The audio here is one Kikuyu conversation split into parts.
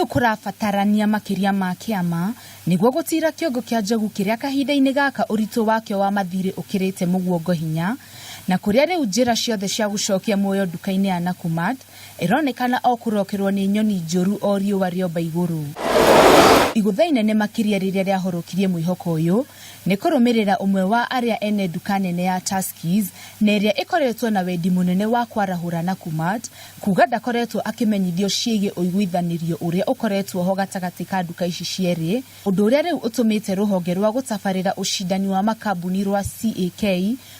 kũrabatarania makĩria ma kĩama nĩguo gũtira kĩongo kĩa njogu kĩrĩa kahinda-inĩ gaka ũritũ wakĩo wa mathirĩ ũkĩrĩte mũguongo hinya, na kũrĩa rĩu njĩra ciothe cia gũcokia muoyo nduka-inĩ ya Nakumatt ĩronekana o kũrokerwo nĩ nyoni njũru o riũa rĩomba igũrũ. Igũtha inene makĩria rĩrĩa rĩahorokirie mwĩhoko ũyũ nĩ kũrũmĩrĩra ũmwe wa arĩa ene nduka nene ya Tuskys na ĩrĩa ĩkoretwo na wendi mũnene wa kwarahũra Nakumatt kuga ndakoretwo akĩmenyithio ciĩgiĩ ũiguithanĩrio ũrĩa ũkoretwo ho gatagatĩ ka nduka ici cierĩ, ũndũ ũrĩa rĩu ũtũmĩte rũhonge rwa gũtabarĩra ũcindani wa makambuni rwa CAK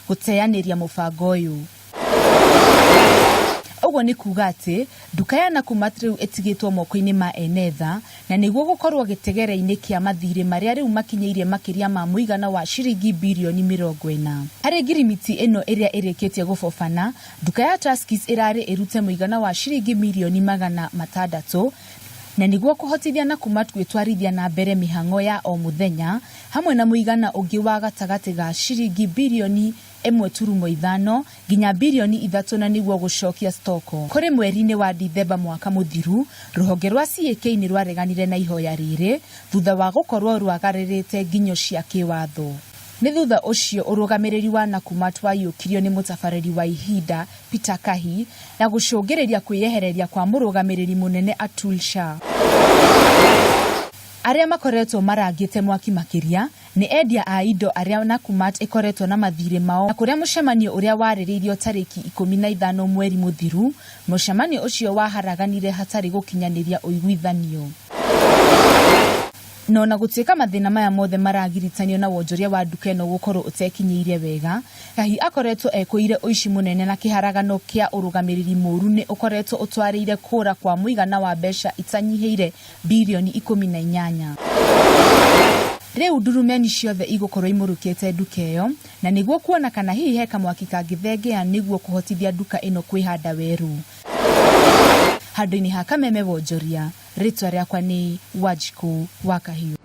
gũteanĩria mũbango ũyũ. Ũguo nĩ kuuga atĩ nduka ya Nakumatt rĩu ĩtigĩtwo moko-inĩ ma ene tha na nĩguo gũkorwo gĩtegere-inĩ kĩa mathiirĩ marĩa rĩu makinyĩirie makĩria ma mũigana wa ciringi birioni 40. Harĩ ngirimiti ĩno ĩrĩa ĩrĩkĩtie gũbobana, nduka ya Tuskys ĩrarĩ ĩrute mũigana wa ciringi mirioni 600 na nĩguo kũhotithia Nakumatt gwĩtwarithia na mbere mĩhang'o ya o mũthenya hamwe na mũigana ũngĩ wa gatagatĩ ga ciringi birioni 1.5 nginya birioni 3 na nĩguo gũcokia stoko. Kũrĩ mweri-inĩ wa Dithemba mwaka mũthiru, rũhonge rwa CAK nĩ rwareganire na ihoya rĩrĩ thutha wa gũkorwo rwagarĩrĩte nginyo cia kĩwatho. Nĩ thutha ũcio ũrũgamĩrĩri wa Nakumatt waiyũkirio nĩ mũtabarĩri wa ihinda Peter Kahi na gũcũngĩrĩria kwĩyehereria kwa mũrũgamĩrĩri mũnene Atul Shah. Arĩa makoretwo marangĩte mwaki makĩria nĩ endia a indo arĩa Nakumatt ĩkoretwo na mathiirĩ mao na kũrĩa mũcemanio ũrĩa warĩrĩirio tarĩki 15 mweri mũthiru, mũcemanio ũcio waharaganire hatarĩ gũkinyanĩria ũiguithanio. Na ona gũtuĩka mathĩna maya mothe maragiritanio na wonjoria wa nduka ĩno gũkorwo ũtekinyĩire wega, Kahi akoretwo ekũire ũici mũnene na kĩharagano kĩa ũrũgamĩrĩri mũru nĩ ũkoretwo ũtwarĩire kũra kwa mũigana wa mbeca itanyihĩire birioni 18. Rĩu ndurumeni ciothe igũkorwo imũrũkĩte nduka ĩyo, na nĩguo kuona kana hihi he kamwaki kangĩthengea nĩguo kũhotithia nduka ĩno kwĩhanda werũ. Handũ-inĩ ha Kameme Wonjoria, rĩtwa rĩakwa nĩ Wanjikũ wa Kahiũ.